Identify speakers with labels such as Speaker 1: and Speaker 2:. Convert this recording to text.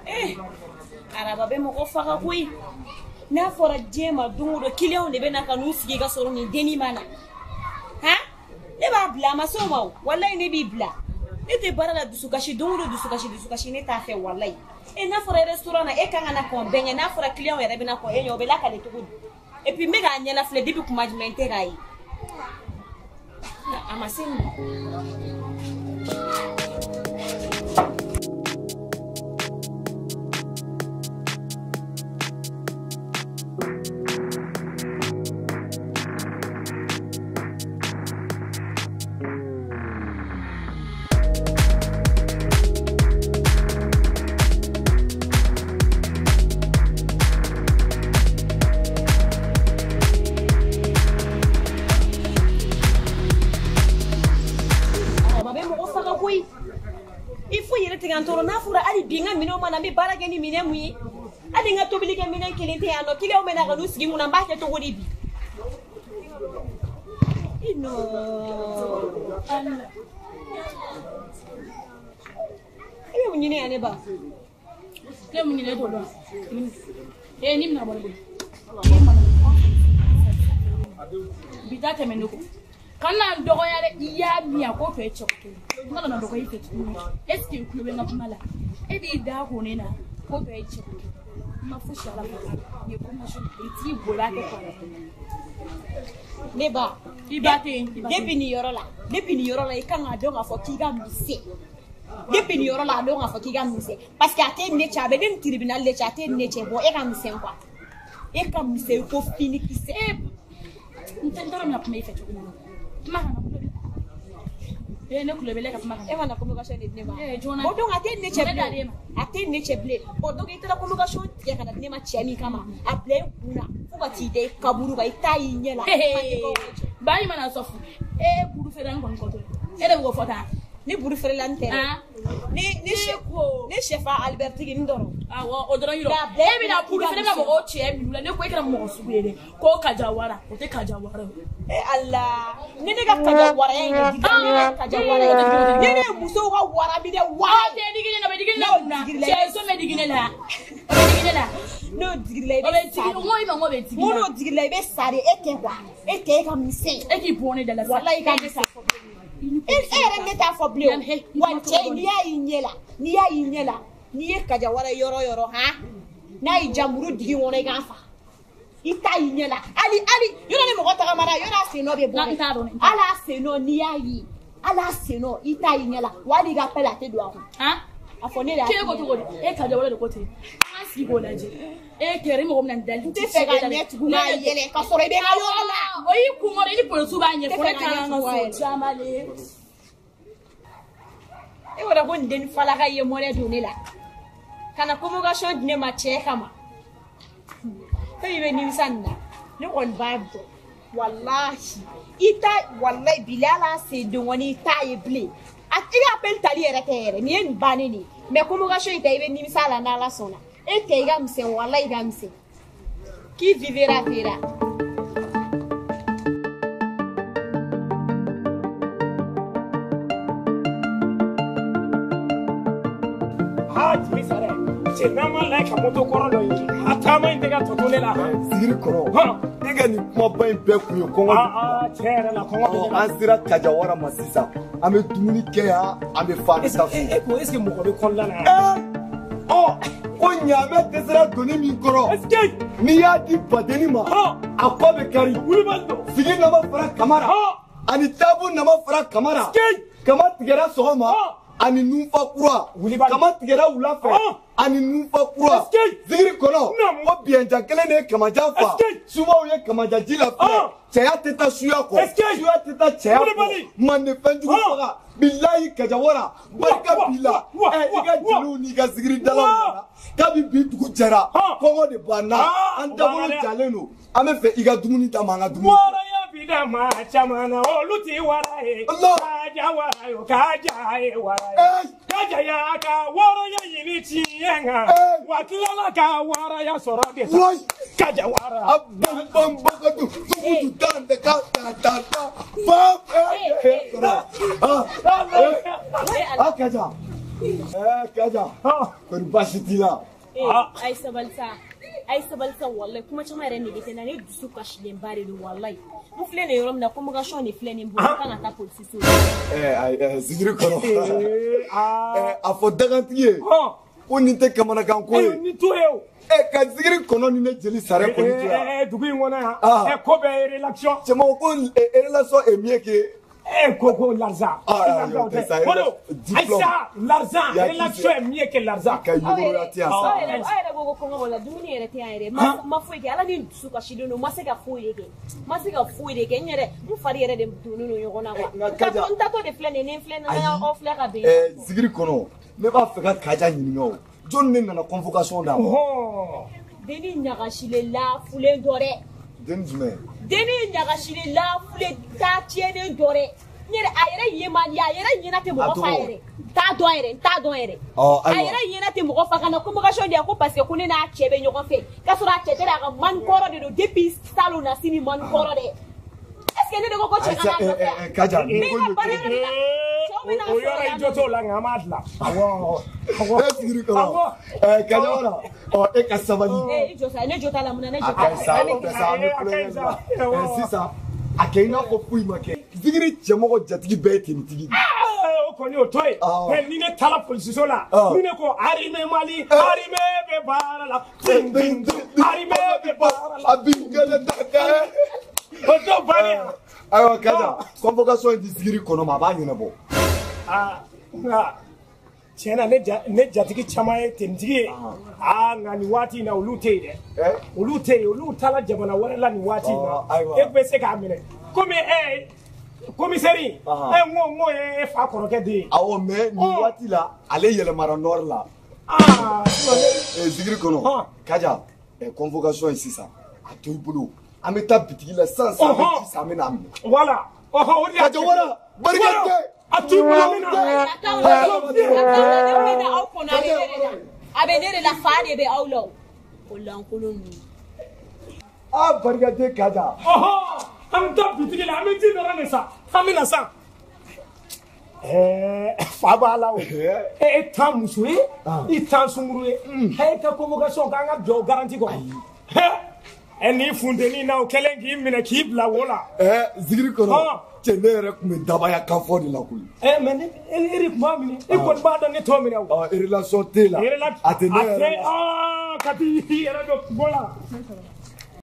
Speaker 1: Eh, araba bɛ mɔgɔ faga koyi. N'a fɔra diɲɛ ma don o don client de bɛ na ka n'u sigi ka sɔrɔ nin dennin ma na. Han? Ne b'a bila a ma se o ma o. Walayi ne b'i bila. Ne tɛ baara la dusukasi don o don dusukasi dusukasi ne t'a fɛ walayi. E n'a fɔra restaurant na e kan ka na kɔn bɛɛ ɲɛ n'a fɔra client yɛrɛ bɛ na kɔn e ɲɛ o bɛ lakale cogo di? Et puis n bɛ k'a ɲɛna filɛ depuis kuma jumɛn n tɛ k'a ye. A ma se nin ma. Araba bɛ mɔgɔ faga koyi. I foyi yɛrɛ tigɛ an tɔɔrɔ n'a fɔra hali bi n ka minɛnw ma na n bɛ baara kɛ ni minɛn mun ye hali n ka tobili kɛ minɛn kelen tɛ yan nɔ client bɛ na ka n'u sigi mun na n b'a kɛ cogo di bi. I non. E bɛ mun ɲini yan ne ba?
Speaker 2: Ne mun ɲini e t'o dɔn. Ee ni bɛna bɔ ne bolo. Bi ta tɛmɛ ne kɔ. Kana n dɔgɔya dɛ, i y'a min a ko fɛ cɛ ko n kana na dɔgɔ i fɛ tuguni. Est ce que i tulo bɛ n ka kuma la? E b'i da ko ne na ko bɛɛ ye cɛ ko n ma fosi ala fɔ nin ye promotion i t'i boli a kɛ kɔnɔ.
Speaker 1: Ne ba.
Speaker 2: I ba tɛ yen.
Speaker 1: Depuis nin yɔrɔ la, depuis nin yɔrɔ la i kan k'a dɔn k'a fɔ k'i ka misɛn. Depuis nin yɔrɔ la a dɔn k'a fɔ k'i ka misɛn parce que a tɛ ne cɛ a bɛ ne ni tribunal de cɛ a tɛ ne cɛ bon e ka misɛn quoi. E ka misɛn i ko finikisɛ.
Speaker 2: N tɛ n t'a dɔn n bɛna kuma i fɛ cogo min na. Kuma kana kulo bɛ. Ee ne kulo bɛ ka kuma kana.
Speaker 1: E ma na convocation de di ne ma.
Speaker 2: Ee joona.
Speaker 1: Bon donc a tɛ ne cɛ
Speaker 2: Mun bɛ
Speaker 1: bilen.
Speaker 2: d'ale ma?
Speaker 1: A tɛ ne cɛ bilen. Bon donc i taara convocation tigɛ ka na di ne ma cɛ min kama a bila i kun na fo ka t'i da i kaburu kan i t'a y'i ɲɛ la.
Speaker 2: Ba in mana sɔfu. Ee buru feere n kɔni kɔtɔ. E de bɛ k'o fɔ tan.
Speaker 1: Ni buru feerela n tɛ dɛ.
Speaker 2: Ah.
Speaker 1: Ni ni
Speaker 2: E ko.
Speaker 1: ni sɛfan Albertigi n dɔrɔn.
Speaker 2: Awɔ o dɔrɔn yɔrɔ.
Speaker 1: Nka bɛɛ
Speaker 2: E bɛna buru feere ka mɔgɔw cɛ minɛ u la ne ko e kɛra mɔgɔ sugu ye dɛ. Ko kaja wara o tɛ kaja wara ye.
Speaker 1: E Ala ni ne ka kaja waraya in de digi ne ka kaja waraya ni ne ye musow ka wara minɛ wara
Speaker 2: Aw tɛ digi ne la o bɛ digi ne la mun na?
Speaker 1: N'o digir'i la,
Speaker 2: Cɛ so bɛ digi ne la. O bɛ digi ne la.
Speaker 1: n'o digir'i la i
Speaker 2: O bɛ
Speaker 1: bɛ
Speaker 2: digi
Speaker 1: sa
Speaker 2: n
Speaker 1: de.
Speaker 2: ko i ma n ko bɛ digi
Speaker 1: Mun
Speaker 2: la.
Speaker 1: n'o digir'i la i bɛ sa de e tɛ quoi e tɛ e ka misɛn.
Speaker 2: E k'i bɔ ne da la sa.
Speaker 1: Walayi i ka misɛn. E yɛrɛ ne t'a fɔ bilen o. Wa cɛ n'i y'a y'i ɲɛ la n'i y'a y'i ɲɛ la n'i ye kaja wara yɔrɔ yɔrɔ han n'a y'i ja muru digi kɔnɔ i k'a fa. I t'a y'i ɲɛ la hali hali yɔrɔ ni mɔgɔ tagamana yɔrɔ a sen nɔ bɛ bɔ
Speaker 2: N
Speaker 1: dɛ.
Speaker 2: t'a dɔn, n t'a dɔn.
Speaker 1: Hali a sen nɔ n'i y'a ye hali a sen nɔ i t'a y'i ɲɛ la wa hali i ka pɛlɛ a tɛ don a kun.
Speaker 2: Han?
Speaker 1: A fɔ ne de y'a
Speaker 2: K'e ko cogo di? E kaja wara de ko ten. An ka sigi k'o lajɛ. E kɛra i mɔgɔ min na nin dali.
Speaker 1: N tɛ fɛ ka ɲɛ tugun k'a yɛlɛ ka sɔrɔ i bɛ n ka yɔrɔ la.
Speaker 2: O y'i kun kɔrɔ i ni polisiw b'a ɲɛfɔ
Speaker 1: Tɛ
Speaker 2: ne
Speaker 1: fɛ ka
Speaker 2: taara
Speaker 1: ɲɛ
Speaker 2: an ka
Speaker 1: tugun k'a
Speaker 2: so
Speaker 1: yɛlɛ.
Speaker 2: caman le.
Speaker 1: E ko ko nin denni falaka ye mɔnɛ don ne la ka na convocation di ne ma cɛ kama fɛn min bɛ nimisa nin na ne kɔni b'a dɔn walahi i t'a walahi bilahi hali a sen denkɔni i t'a ye bilen a i ka appel tali yɛrɛ tɛ yɛrɛ nin ye nin bannen de ye mais convocation in ta i bɛ nimisa a la n'Ala sɔnna e tɛ i ka misɛn walahi i ka misɛn qui vivra verra.
Speaker 3: Ha jigi sa dɛ cɛ n'an ma layɛ ka moto kɔrɔ dɔ ɲini a taama in tɛ ka tɔ to ne la han.
Speaker 4: Sigiri kɔrɔ
Speaker 3: Hɔn.
Speaker 4: e ka nin kumaba in bɛɛ kun ye kɔngɔ
Speaker 3: Aa aa tiɲɛ yɛrɛ la kɔngɔ bɛ ne la.
Speaker 4: an sera kajawara ma sisan an bɛ dumuni kɛ yan an bɛ fa an bɛ taa so.
Speaker 3: E ko est ce que mɔgɔ bɛ kɔnɔna na yan.
Speaker 4: Ɔ ko ɲaamɛ dɛsɛra doni min kɔrɔ
Speaker 3: Est ce que
Speaker 4: n'i y'a di badenni ma
Speaker 3: Hɔn.
Speaker 4: a kɔ bɛ kari
Speaker 3: wulibali don.
Speaker 4: sigi nama fara kamara
Speaker 3: Hɔn.
Speaker 4: ani taabu nama fara kamara
Speaker 3: Est
Speaker 4: kama tigɛra sɔgɔma
Speaker 3: Hɔn.
Speaker 4: ani nunfa kura
Speaker 3: Wulibali.
Speaker 4: kama tigɛra wula fɛ
Speaker 3: Hɔn.
Speaker 4: ani nunfa kura
Speaker 3: Est-ce que-
Speaker 4: zigiri kɔnɔ
Speaker 3: Naamu.
Speaker 4: ko biɲɛjan kelen de ye kamajan fa
Speaker 3: Est-ce que-
Speaker 4: subaw ye kamajan ji la filɛ
Speaker 3: Hɔn.
Speaker 4: cɛya tɛ taa suya kɔ
Speaker 3: Est-ce que-
Speaker 4: suya tɛ taa cɛya kɔ
Speaker 3: Wulibali.
Speaker 4: mande fɛnjugu
Speaker 3: Hɔn.
Speaker 4: faga bilayi kajawara barika
Speaker 3: Wa,
Speaker 4: b'i la
Speaker 3: wa,
Speaker 4: ɛ i
Speaker 3: wa,
Speaker 4: ka
Speaker 3: wa.
Speaker 4: jeliw n'i ka zigiri dalaw
Speaker 3: Wa.
Speaker 4: nana kabi bi dugu jɛra
Speaker 3: Hɔn.
Speaker 4: kɔngɔ de b'an na
Speaker 3: Ah,
Speaker 4: an
Speaker 3: o
Speaker 4: dabolo
Speaker 3: banna dɛ.
Speaker 4: jalen don an bɛ fɛ i ka dumuni d'a ma an ka dumuni kɛ.
Speaker 3: Wɔɔrɔnya bi bi da maa caman na olu ti wara ye. Kaja wara yo, Kaja ye wara ye. Kaja y'a ka wɔrɔya ɲini tiɲɛ kan. Wa tilala ka waraya sɔrɔ de sa. Kaja wara.
Speaker 4: A bam bam bakatu, tukutu tan de ka ta ta ta. Bam. Ah Kaja. Kaja. Kɔni baasi t'i la.
Speaker 1: Ayi sabali sa. Ayi sabali sa wallahi kuma caman yɛrɛ nege tɛ n na ne dusu kasilenba de don wallahi n filɛ nin yɔrɔ min na convocation de filɛ nin bolo kan ka taa polisiso
Speaker 4: la. Zigiri kɔnɔ a fɔ dagantigi ye ko nin tɛ kamanagan ko ye.
Speaker 3: Nin t'o ye o.
Speaker 4: Ka zigiri kɔnɔ ni ne jeli sara kɔni to yan.
Speaker 3: Dugu in kɔnɔ yan. Ko bɛɛ ye relation.
Speaker 4: Cɛman ko relation est mieux que.
Speaker 3: Ko l'argent. Aïssa, l'argent, relation est mieux que l'argent.
Speaker 1: Aw yɛrɛ ko ko kɔngɔ b'o la dumuni yɛrɛ tɛ yan yɛrɛ ma foyi kɛ ala ni n dusu kasilen don n ma se ka foyi de kɛ n ma se ka foyi de kɛ n yɛrɛ n fari yɛrɛ de donnen don ɲɔgɔn na quoi n tatɔ de filɛ nin ye ni n filɛ nin ye aw filɛ ka bɛn.
Speaker 4: Zigiri kɔnɔ ne b'a fɛ ka Kaja ɲininka o jɔn de nana convocation d'a ma.
Speaker 1: Denni ɲagasilen lafulen dɔ dɛ.
Speaker 4: Den jumɛn?
Speaker 1: Denni ɲagasilen lafulen taa tiɲɛnen dɔ dɛ. N yɛrɛ a yɛrɛ ye man di a yɛrɛ ɲɛna tɛ mɔgɔ fa yɛrɛ n t'a dɔn yɛrɛ n t'a dɔn yɛrɛ. A yɛrɛ ɲɛna tɛ mɔgɔ fa ka na convocation di yan ko parce que ko ne n'a cɛ bɛ ɲɔgɔn fɛ k'a sɔrɔ a cɛ tɛ dɛ a ka mani kɔrɔ de don depuis salon na sini mani kɔrɔ dɛ. Est ce que ne de ko ko cɛ ka n'a nɔfɛ yan?
Speaker 4: Kaja
Speaker 1: n bɛ ka baara yɔrɔ de la cɛw bɛ n'a
Speaker 3: O yɔrɔ i jo t'o la nka an b'a dilan. Awɔ.
Speaker 4: Zigiri kɔnɔ Kaja wara e ka sabali.
Speaker 1: I jɔ sa ne jo t'a la mun na ne jo
Speaker 4: t'a la. A ka ɲi sa o tɛ sa an bɛ kulonkɛ la sisan a kɛ i n'a fɔ foyi ma kɛ. Zigiri cɛmɔgɔ jatigi bɛɛ ye tenitigi de ye.
Speaker 3: O kɔni o to yen. Ni ne taara polisiso la ni ne ko armée Mali armée bɛ baara la. Armée bɛ baara la.
Speaker 4: A bi gɛlɛn ta kɛ.
Speaker 3: O t'o bannen.
Speaker 4: Ayiwa Kaja convocation in di Zigiri kɔnɔ ma a b'a ɲɛnabɔ.
Speaker 3: Nka tiɲɛ na ne jatigi caman ye tenitigi ye. Nka nin waati in na olu tɛ yen dɛ. Olu tɛ yen olu taara jamana wɛrɛ la nin waati in na. E bɛ se k'a minɛ komi commissaire n ko ye e fa kɔrɔkɛ den ye.
Speaker 4: Awɔ mais nin waati la ale yɛlɛmara nord la. Zigiri kɔnɔ Kaja convocation in sisan a to i bolo an bɛ taa bitigi la sisan sisan an bɛ ji san an bɛ n'a minɛ.
Speaker 3: Voilà o de y'a.
Speaker 4: Kaja wara barika tɛ.
Speaker 3: A t'i bolo min na.
Speaker 1: Ne bɛ aw kɔnɔ a bɛ ne de la a bɛ ne de la fa de bɛ aw la o lankolon ninnu.
Speaker 4: Barika tɛ Kaja.
Speaker 3: An bɛ taa bitigi la an bɛ ji dɔrɔn de san an bɛ na san. Fa b'a la o. E t'an muso ye i t'an sunkuru ye e ka convocation k'an ka jɔ o garantie kɔrɔ. Ni funteni na o kɛlen k'i minɛ k'i bila wo la.
Speaker 4: Zigiri kɔnɔ cɛ ne yɛrɛ tun bɛ dabaya kan fɔ de la koyi.
Speaker 3: Mais ne e de tun b'a minɛ i kɔni b'a dɔn ne t'o minɛ o.
Speaker 4: Relation t'e la a tɛ ne yɛrɛ la.
Speaker 3: Ka t'i yɛrɛ don kungo la.